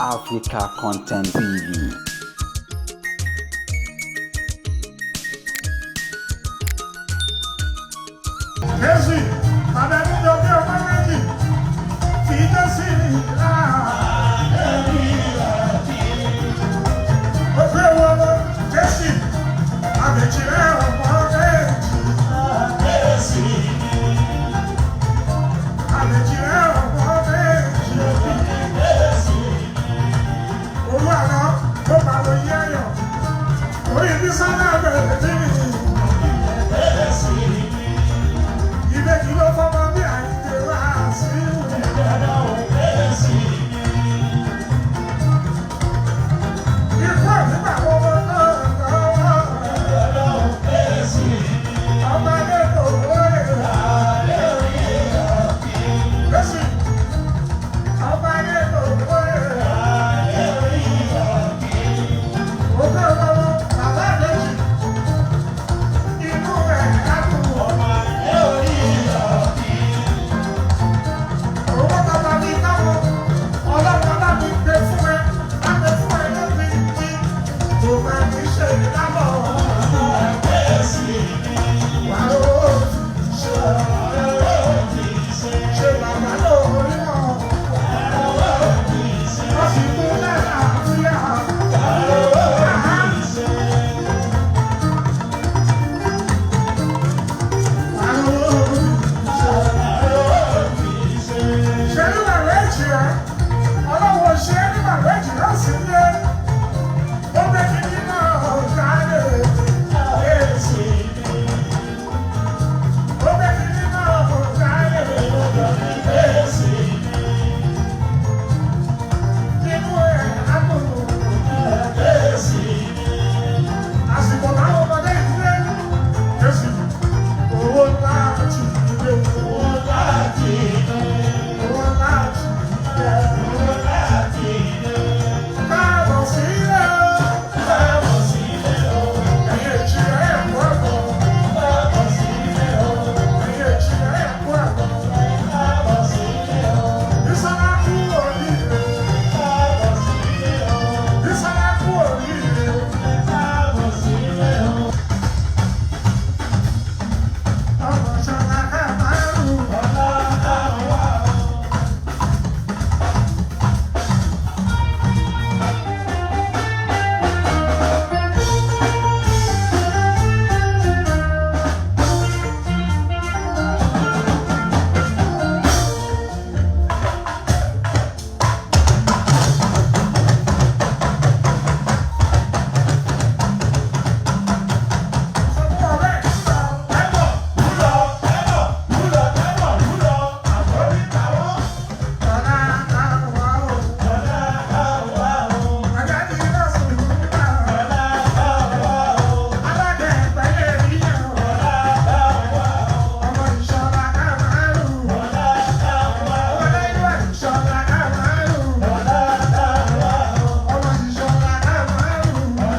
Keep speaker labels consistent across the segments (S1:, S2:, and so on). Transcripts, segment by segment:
S1: Africa Content TV.
S2: Jésù, bàbá mi jọ bí ọmọ méjì, kì í jẹ́ sí ìlà. Ó fẹ́ wọ lọ, Jésù, àbèjì rẹ̀ ọmọ méjì. Àbèjì rẹ̀ ọmọ méjì. Olú àná ló bá lọ yí ayọ̀, orí bí sọ́nà bẹ̀rẹ̀ tí mi. Ìbejì ló fọmọ bí àìjẹ wá sí. Ikú àdúgbà wọn náà lọ́wọ́. Ọba lẹ́kọ̀ọ́ lóye. Jésù, ọba lẹ́kọ̀ọ́ lóye. Ògbó lọ́wọ́ bàbá méjì. Inú ẹ̀ á dùn. Owó bàbá mi káwọn ọlọ́run bá mi gbé fún ẹ, bá gbé fún ẹ lóbi ní. Kò máa ní ṣe lábọ̀. Wà ó ṣe ṣe bàbá lórí wọn. Wọ́n sì kú náírà fúyà. Wà ó ṣe ní bàbá èjì rẹ. Ọlọ́wọ́ ṣe ní bàbá èjì rẹ sí ilé. Ó gbé kíní náà jáde. Ó gbé kíní náà jáde. Nínú ẹ̀ á dùn. Àsìkò táwọn ọmọdé ìdílé Jésù owó ńlá ti dé, owó ńlá ti dé. Káàbọ̀ sílé o, ẹ̀yin èjì rẹ̀ kú àbọ̀, ẹ̀yin èjì rẹ̀ kú àbọ̀. Bísọ́lá kú oríire, Bísọ́lá kú oríire. Ọmọ Ṣọlá ká márùn-ún. Sọ fún ọ̀rẹ́ Ọlá káwá o, àjáde náà sùn nígbà. Alága ẹ̀gbẹ́lẹ̀ rí yẹn o. Ọmọ Ìṣọ̀lá ká márùn-ún. Ọmọ Ìṣọ̀lá ká márùn-ún. Ọmọ Ìṣọ̀lá ká márùn-ún.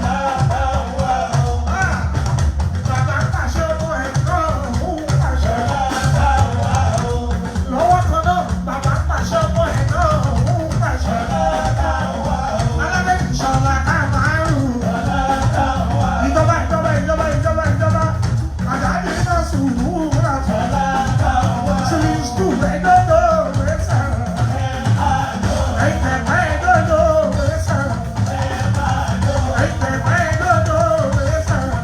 S2: Bàbá ń pàṣẹ ọmọ ẹ̀ náà òun pàṣẹ. Lọ́wọ́ kan náà, bàbá ń pàṣẹ ọmọ ẹ̀ náà òun pàṣẹ. Alága Ìṣọ̀lá ká márùn-ún. Ìjọba ìjọba ìjọba ìjọba ìjọba. Àdáyé náà sùúrù rà fún. Sùúrù ẹ̀dọ́dọ̀ rẹ̀ sàrà. Ẹ̀tẹ̀pẹ́ ẹ̀dọ́dọ̀ rẹ̀ sàrà. Ẹ̀tẹ̀pẹ́ ẹ̀dọ́dọ̀ rẹ̀ sàrà.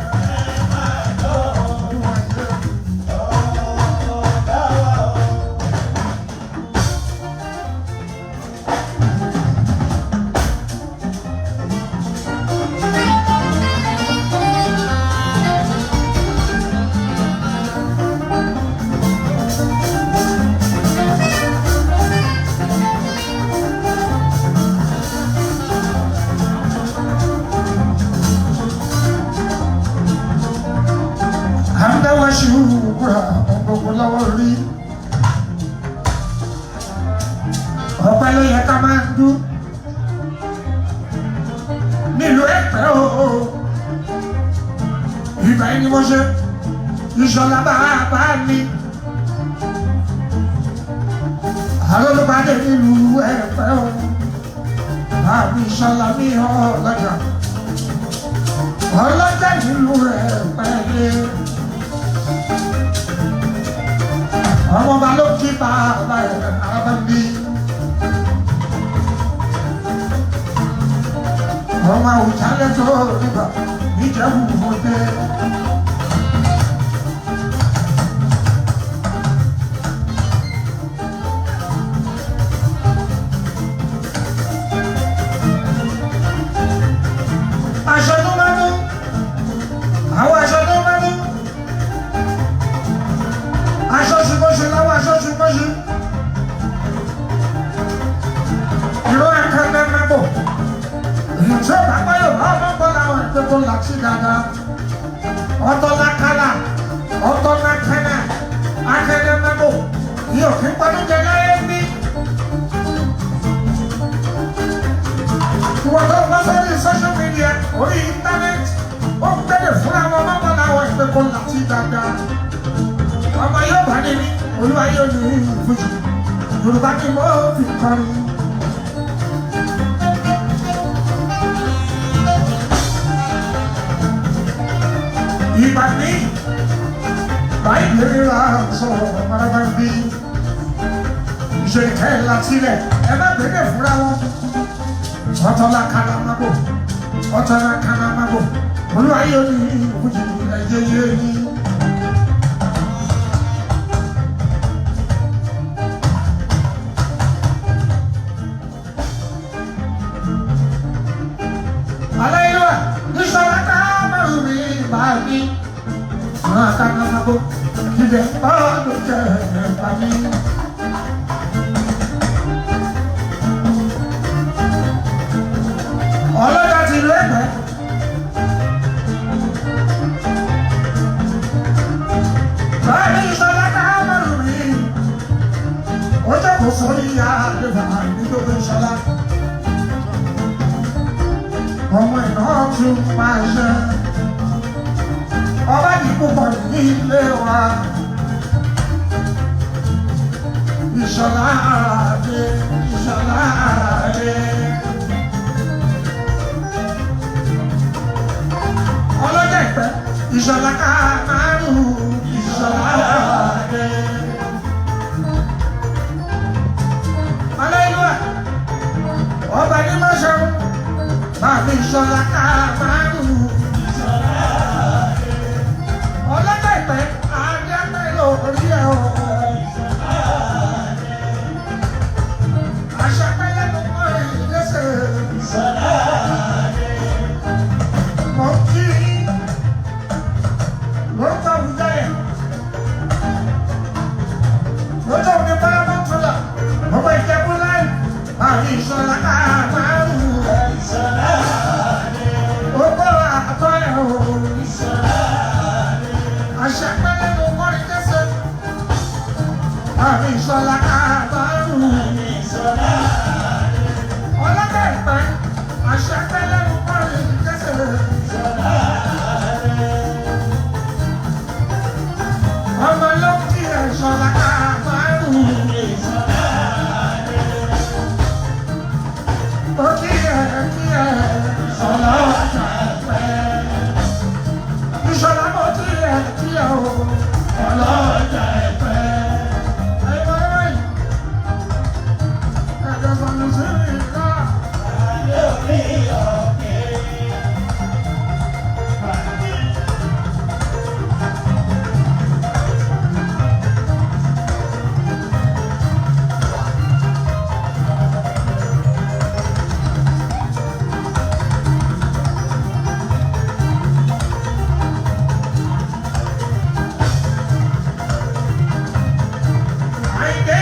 S2: Àǹdáwá ṣùgbọ́n gbogbo lọ́wọ́ rí. Ọpẹ́ ló yẹ ká máa dún. Nílùú Ẹ̀pẹ́ o. Ìgbà yìí ni mo ṣe. Ìṣọ̀lá bàbá mi. Àwọn olùpàdé nílùú Ẹ̀pẹ́ o. Bàmí Ìṣọ̀lá mi ọlọ́jà. Ọlọ́jà ìlú rẹ̀ pẹ̀lẹ́. Ọmọọba ló kí bàbá ẹ̀ bàbá mi. Ọmọ àwùjálẹ̀ tó nígbà níjẹ̀bú òde. Aṣọ tó máa mú, àwọn aṣọ tó máa mú, aṣọ ṣùgbọ́ṣù láwọn aṣọ ṣùgbọ́ṣù. Ìró ẹ̀ka náà bò. Èèyàn tí ó bá gbọ́ Yorùbá ọmọ gbọ́ làwọn ẹgbẹ́ tó láti dáadáa. Ọ̀tọ̀ lákàlà, ọ̀tọ̀ lákàlà, akẹ́lẹ́ mẹ́bò. Ní òfin pọ́nújẹ láyé bí. Ìwọ̀n tó bá sórí social media, orí íńtánẹ́ẹ̀tì, ó ń gbẹ́dẹ̀ fúnra wọn ọmọ gbọ́ làwọn ẹgbẹ́ tó láti dáadáa. Ọmọ yóò bá ní ní Olúwa yóò ní ìfújì. Yorùbá kí mo fi kọrin. Ìgbà ní báyìí ríra sọ̀rọ̀ maraba ń bí ìṣèkẹ́ látílẹ̀ ẹ má gbélé fúnra wọn. Ọ̀tọ̀lá kálámábò, ọ̀tọ̀lá kálámábò, Olúwa yóò ní ìfújì ẹ̀yẹ yé ní. Aláìlúwà, Ìṣọ̀lá ká mẹ́rù mi bá mi. Àkànnàmọ́ ilẹ̀ bọ́ọ̀lù jẹ́ ẹ̀bà mi. Ọlọ́jà ti lẹ́gbẹ̀ẹ́. Báyìí Ìṣọ̀lá ká mẹ́rù mi. Ó jókòó sórí àdébà nítorí Ìṣọ̀lá. Ọmọ ìná tún máa ṣe. Ọba ní púpọ̀ nílé wa. Ìṣọ̀lá àdé, Ìṣọ̀lá àdé. Ọlọ́jà ìpẹ́, Ìṣọ̀lá ká márùn-ún, Ìṣọ̀lá àdé. Aláìlúwà, ọba ní mọ́ṣọ́, bàbá Ìṣọ̀lá ká márùn-ún. Ọlọ́jọ́ ìpẹ́, adé pẹ́ lórí ẹ̀ o. Àṣà pẹ́ lẹ́nu mọ́ ìlẹ́sẹ̀. Mo kí lórúkọ àwùjọ yẹn. Lọ́jọ́ òní Paramount Ruler, ọmọ Ìjẹ̀bú láì, àmì Ìṣọ̀lá ká márùn-ún. Ó gbọ́ àtọ́ ẹ̀ o. Àṣà pẹ́ lẹ́nu mọ́ ìlẹ́sẹ̀. Àmì Ìṣọ̀lá ká márùn-ún. Ọlọ́jọ́ ìpẹ́, àṣà pẹ́ lẹ́nu mọ́ ìlẹ́sẹ̀. Ọmọ ló ń kí Ìṣọ̀lá ká márùn-ún. Ó kí ẹ kí ẹ Ìṣọ̀lá ọjà pẹ́. Ìṣọ̀lá mo kí ẹ kí ẹ o. Ọlọ́jà ẹ̀pẹ́. Ẹ̀yin ọ̀rẹ́ yìí. Ẹ̀jẹ̀ sọ̀rọ̀ sí mi ká. Àyìndé